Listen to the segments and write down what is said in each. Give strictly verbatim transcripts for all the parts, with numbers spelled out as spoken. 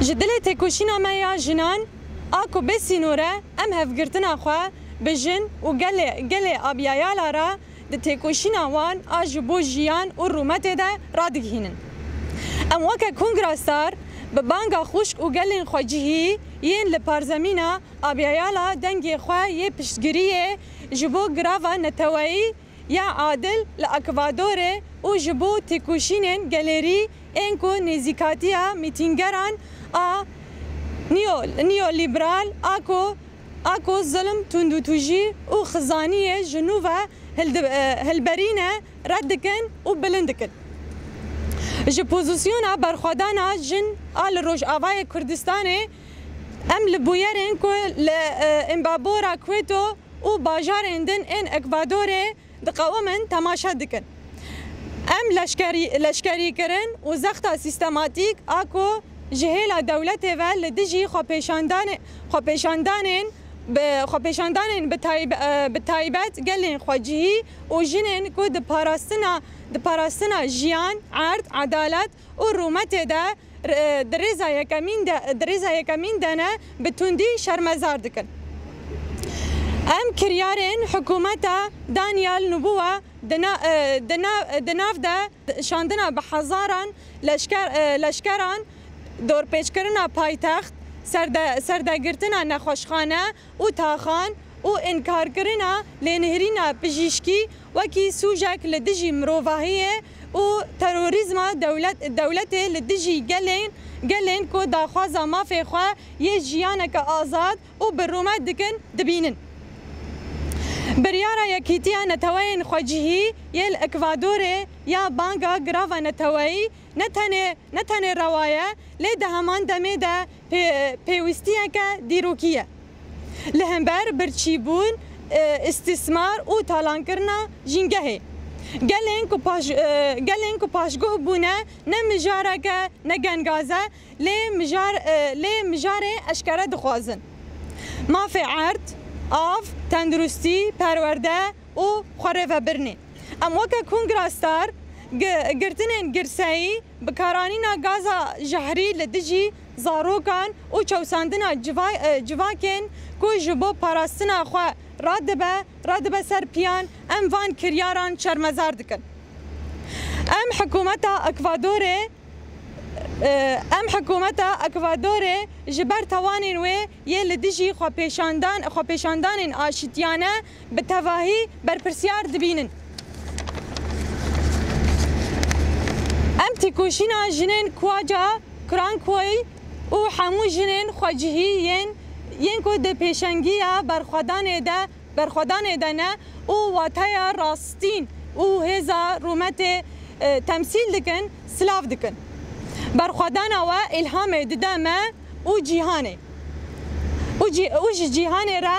Ji dilê têkoşîna me ya jinan a ku bê sînor e, em hevgirtina xwe bi jin û gelê, gelê Abiyayala re di têkoşîna wan a ji bo jiyan û rûmetê de radigihînin. Em weke Kongra Star bi banga xwişk û gelên xwecihî yên li parzemîna Abiyayala dengê xwe yê piştgiriyê ji bo girava neteweyî ya adil li Ekvadorê û ji bo têkoşînên gelêrî ên ku nêzîkatiya mîtîngeran a neo-, neolîberal a ku, a ku zilm, tundûtûjî û xizaniyê ji nû ve hildi-, e, hilberîne red dikin û bilind dikin. Ji pozîsyona berxwedana jin a li Rojavayê Kurdistanê em li bûyerên ku li, e, Îmbabora Cueto û bajarên din ên Ekvadorê diqewimin temaşe dikin. Em leşkerî-, leşkerîkirin û zexta sîstematîk a ku ji hêla dewletê ve li dijî xwepêşandane-, xwepêşandanên bi, xwepêşandanên bi tayb-, e, bi taybet gelên xwecihî û jinên ku di parastina, di parastina jiyan, erd, edalet û rûmetê de, e, di rêza yekemîn de, di rêza yekemîn de ne, bi tundî şermezar dikin. Em kiryarên hikûmeta Daniel Nubua di na-, e, di na-, di nav de şandina bi hezaran leşker, e, leşkeran, dorpêçkirina paytext, serde-, serdegirtina nexweşxane û taxan û înkarkirina lênihirîna pijîşkî wekî sûcek li dijî mirovahiyê û terorîzma dewlet-, dewletê li dijî gelên, gelên ku daxwaza mafê xwe yê jiyaneke azad û bi rûmet dikin, dibînin. Biryara Yekîtiya Neteweyên Xwecihî yê li Ekvadorê ya banga girava neteweyî ne tenê, ne tenê rewa ye, lê di heman demê de pê-, pêwîstiyeke dîrokî ye. Li hember birçîbûn, e, îstîsmar û talankirina jîngehê. Gelên ku paş-, e, gelên ku paşguh bûne ne mijareke ne gengaz e, lê mijar, e, lê mijarê eşkere dixwazin. Mafê erd, av, tenduristî, perwerde û xwerêvebirinê. Em weke Kongra Star gi-, girtinên girseyî, bikaranîna gaza jehrî li dijî zarokan û çewsandina civa-, e, civakên ku ji bo parastina xwe radibe, radibe ser piyan, em van kiryaran şermezar dikin. Em hikûmeta Ekvadorê, e, em hikûmeta Ekvadorê ji ber tawanên wê yê li dijî xwepêşandan-, xwepêşandanên aşitiyane bi tevahî berpirsiyar dibînin. Em têkoşîna jinên Kuaca, Kurankoy û hemû jinên xwecihî yên, yên ku di pêşengiya berxwedanê de, berxwedanê de ne û wateya rastîn û hêza rûmetê, e, temsîl dikin, silav dikin. Berxwedana we îlhamê dide me û cîhanê. Û cî-, û ji cîhanê re,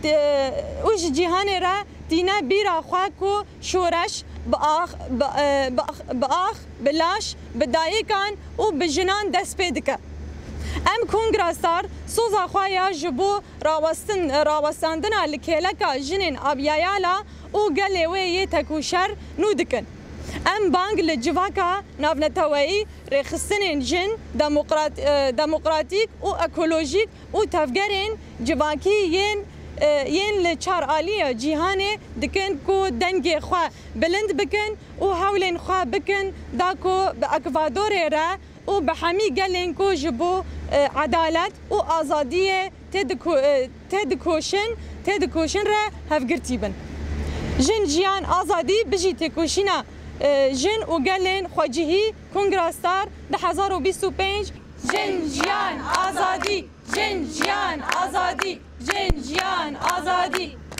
e, û ji cîhanê re tîne bîra xwe ku şoreş bi ax, bi, e, bi ax, bi ax, bi laş, bi dayikan û bi jinan dest pê dike. Em Kongra Star soza xwe ya ji bo rawestin-, rawestandina li kêleka jinên Abiyayala û gelê wê yê tekoşer nû dikin. Em bang li civaka navneteweyî, rêxistinên jin, demokrat-, e, demokratîk û ekolojîk û tevgerên civakî yên, e, yên li çar aliya cîhanê dikin ku dengê xwe bilind bikin û hewlên xwe bikin da ku bi Ekvadorê re û bi hemî gelên ku ji bo, e, edalet û azadiyê têdiko-, e, têdikoşin, têdikoşin re hevgirtî bin. Jin, jiyan, azadî, bijî têkoşîna, e, jin û gelên xwecihî, Kongra Star, du hezar û bîst û pênc. Jin, jiyan, azadî! Jin, jiyan, azadî! Jin, jiyan, azadî!